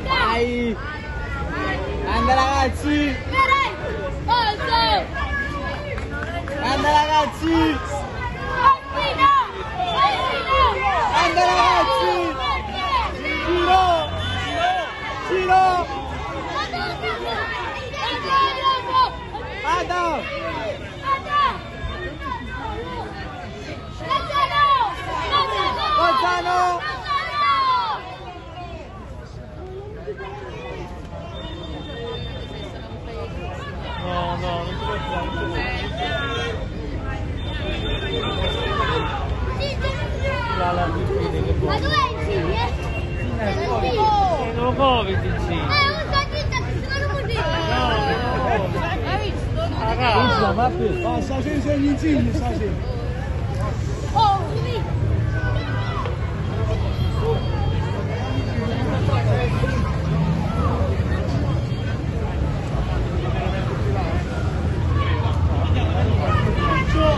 Vai! Grande ragazzi! Grande ragazzi! Grande ragazzi! Ciro! Ciro! Adam! Lozano! No, no, non ti preoccupare, non ti preoccupare. La, la, che Ma buono. dov'è Insigne? Eh, non lo Covid Insigne. Un saggista che sono così! No, no. Raga. Ah, stasera sei Insigne, stasera. Oh, qui! Ciccio,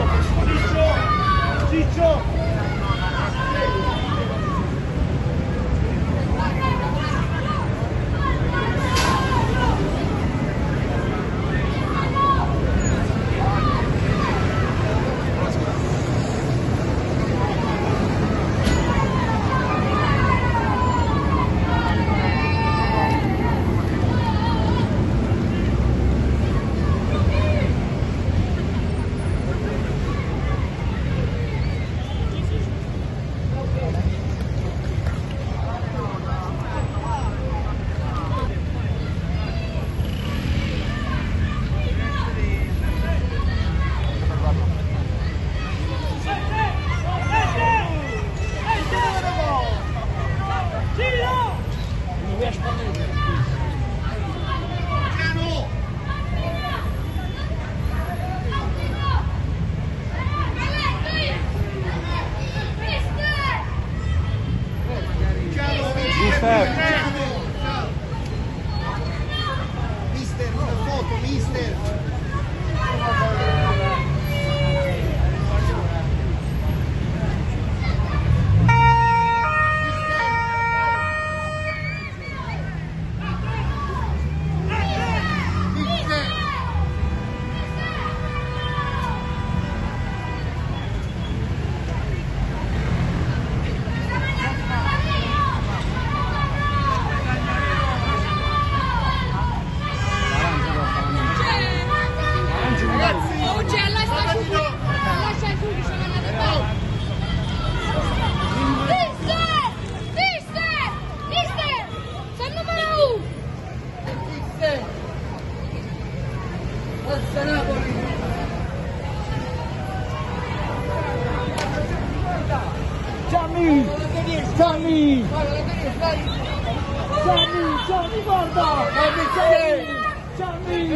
Ciccio, Ciccio. Mister. Mister, una foto, mister! Mister! Mister! Mister! Mister! Sei il numero uno! Forza Napoli! Gianni! Gianni! Gianni, Gianni, guarda! Gianni! Gianni!